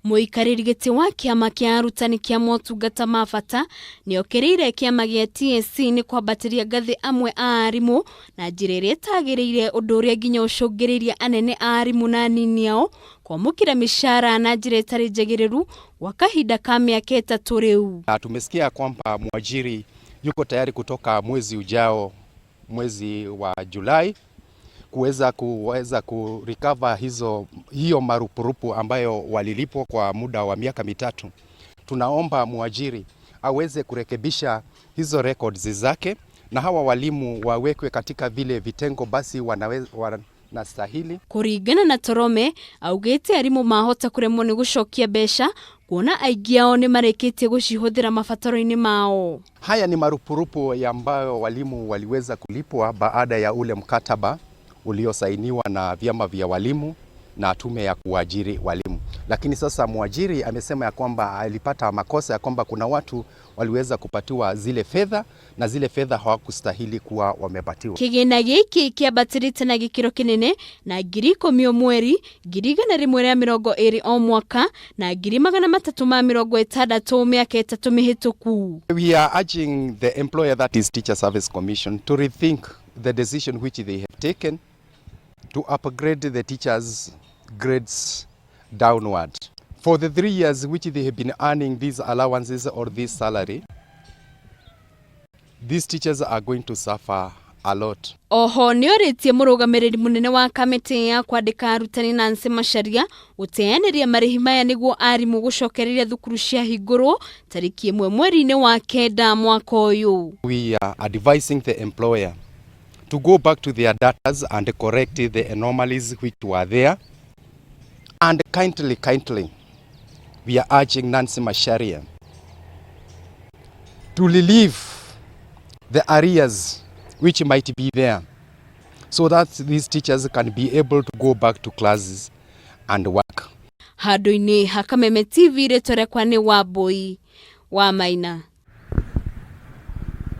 Mũikarĩri gĩtĩ wa kĩama kĩa arutani kĩa motungata ma bata nĩokĩrĩire kĩama gĩa TSC nĩ kwambatĩria ngathĩ amwe a arimũ na njĩra ĩrĩa ĩtagĩrĩire, ũndũ ũrĩa nginya ũcũngĩrĩirie anene a arimũ na anini ao kwamũkĩra mĩcara na njĩra ĩtarĩ njagĩrĩru gwa kahinda ka mĩaka 3 rĩu. Na tumesikia kwamba mwajiri yuko tayari kutoka mwezi ujao, mwezi wa Julai, kuweza kurecover hiyo marupurupu ambayo walilipwa kwa muda wa miaka 3. Tunaomba mwajiri aweze kurekebisha hizo records zake na hawa walimu wawekwe katika vile vitengo basi wanastahili. Kũringana na Torome, augĩte arimũ mahota kũremwo nĩ gũcokia mbeca kuona aingĩ ao nĩ marĩkĩtie gũcihũthĩra mabataro-inĩ mao. Haya ni marupurupu ambayo walimu waliweza kulipwa baada ya ule mkataba uliosainiwa na vyama vya walimu na tume ya kuajiri walimu. Lakini sasa mwajiri amesema ya kwamba alipata makosa ya kwamba kuna watu waliweza kupatiwa zile fedha na zile fedha hawakustahili kuwa wamepatiwa. Kĩgĩna gĩkĩ kĩambatĩrĩte na gĩkĩro kĩnene na 10,000 o mweri, 120,000 o mwaka na 360,000 mĩaka 3 mĩhĩtũku. We are urging the employer, that is Teacher Service Commission, to rethink the decision which they have taken to upgrade the teachers' grades downward. For the 3 years which they have been earning these allowances or this salary, these teachers are going to suffer a lot. Oho nĩorĩtie mũrũgamĩrĩri mũnene wa kamĩtĩ ya kwandĩka arutani Nancy Macharia gũteanĩria marĩhi maya nĩguo arimũ gũcokereria thukuru ciahingũrwo tarĩki 1 mweri-inĩ wa 9 mwaka ũyũ. We are advising the employer to go back to their datas and correct the anomalies which were there. And kindly, kindly, we are urging Nancy Macharia to relieve the arrears which might be there so that these teachers can be able to go back to classes and work. Handũ-inĩ ha Kameme TV, rĩtwa rĩakwa nĩ Wambui wa Maina.